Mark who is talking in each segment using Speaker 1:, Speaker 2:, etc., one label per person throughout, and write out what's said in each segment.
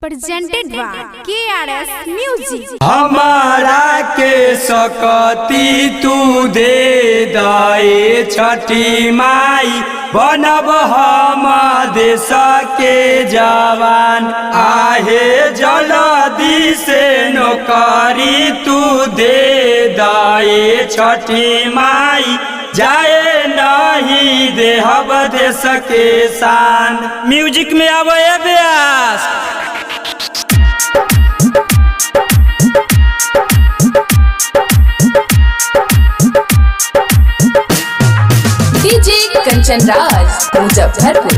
Speaker 1: Presented by KRS Music.
Speaker 2: हमारा के सकती तू दे दए छठी माई, बनब हम देश के जवान। आहे जल्दी से नौकरी तू दे दए छठी माई, जाए नहीं देहब देश के शान। म्यूजिक में आवे ब्यास।
Speaker 3: डीजे कंचन राज, मुजफ्फरपुर।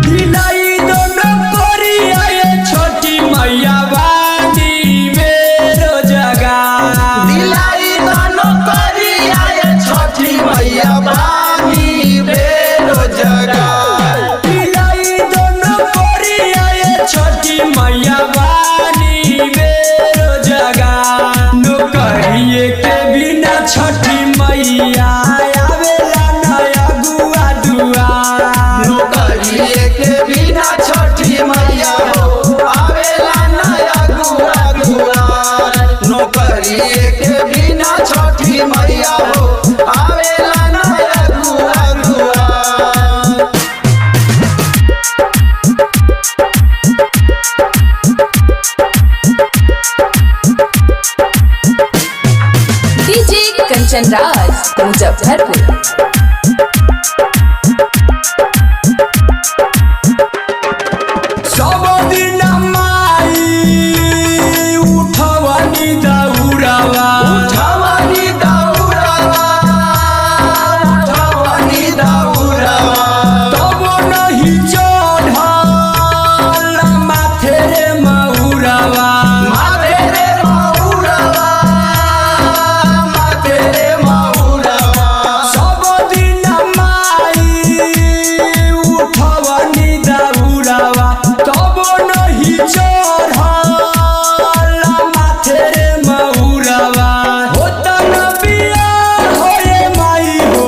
Speaker 2: दिलाई दोनों कोरिया ये छोटी मैया बानी मेरो जगा।
Speaker 4: दिलाई दानो करिया ये छठी मैया बानी बेरोजगार।
Speaker 2: दिलाई दोनों कोरिया ये छोटी मैया बानी मेरो जगा। नौकरिए के बिना छठी मैया आवेला नया गुआ दुआ।
Speaker 4: नौकरिए के बिना छठी मैया हो आवेला नया गुआ दुआर। नौकरिए के बिना छठी मैया हो आवेला नया गुआ दुआर।
Speaker 3: डीजे कंचन राज, मुजफ्फरपुर।
Speaker 2: सब दिन माई उठवनी दौड़ावा।
Speaker 4: उठवनी दौड़ावा, उठवनी दौड़ावा।
Speaker 2: तब नहीं चढ़ल माथे रे मौरवा।
Speaker 4: माथे रे मौरवा, माथे रे मौरवा।
Speaker 2: सब दिन माई उठवनी दौड़ावा, तब नहीं चढ़ल माथे रे मौरवा। होता न बियाह होए माई हो,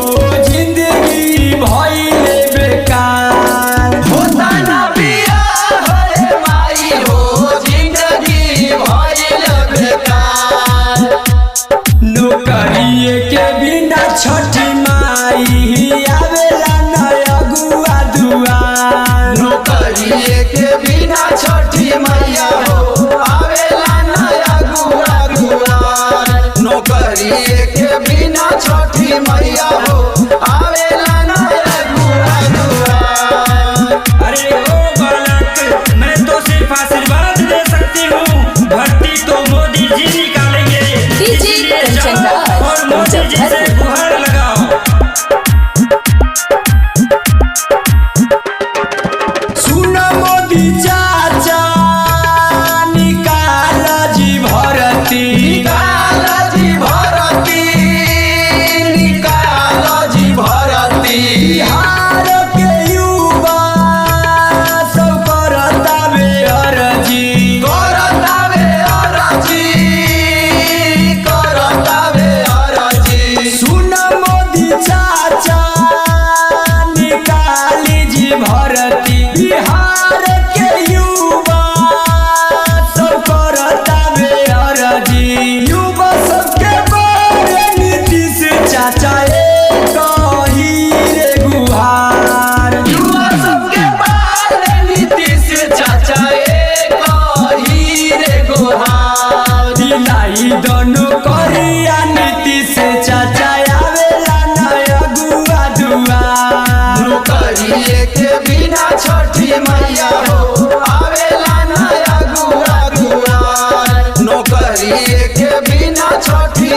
Speaker 2: जिंदगी भइले बेकार।
Speaker 4: होता न बियाह होए माई हो, जिंदगी भइल बेकार।
Speaker 2: नौकरिए के बिना छठी माई आवेला नया गुआ दुआर।
Speaker 4: नौकरिए के बिना छठी मैया हो आवेला नया गुआ दुआर। नौकरिए के बिना छठी मैया हो आवेला नया गुआ दुआर।
Speaker 2: अरे ओ बालक, मैं तो सिर्फ आशीर्वाद दे सकती हूँ, भर्ती तो मोदी जी निकालेंगे।
Speaker 3: डीजे
Speaker 2: इसलिए
Speaker 3: कंचन
Speaker 2: जाओ
Speaker 3: राज,
Speaker 2: और मोदी जी से
Speaker 3: मुजफ्फरपुर।
Speaker 2: गुहार लगाओ। सुन मोदी चाचा, निकाल जी भरती।
Speaker 4: निकाल जी भरती, निकाल जी भरती।
Speaker 2: बिहार के युवा सब करता बे अर्जी।
Speaker 4: करतावे अरजी, करतावे अरजी।
Speaker 2: सुन मोदी चाचा, निकाली जी भरती। बिहार के युवा सब करता बे अर्जी। युवा सबके बारे नीतीश चाचा एक ही रे गुहार।
Speaker 4: युवा सबके बारे नीतीश चाचा एक ही रे गुहार।
Speaker 2: दिलाई दोनों करिया नीतीश चाचा आवेला नया गुआ दुआर।
Speaker 4: नौकरिए के बिना छठी मैया हो आवेला नया गुआ दुआर। नौकरिए के बिना छठी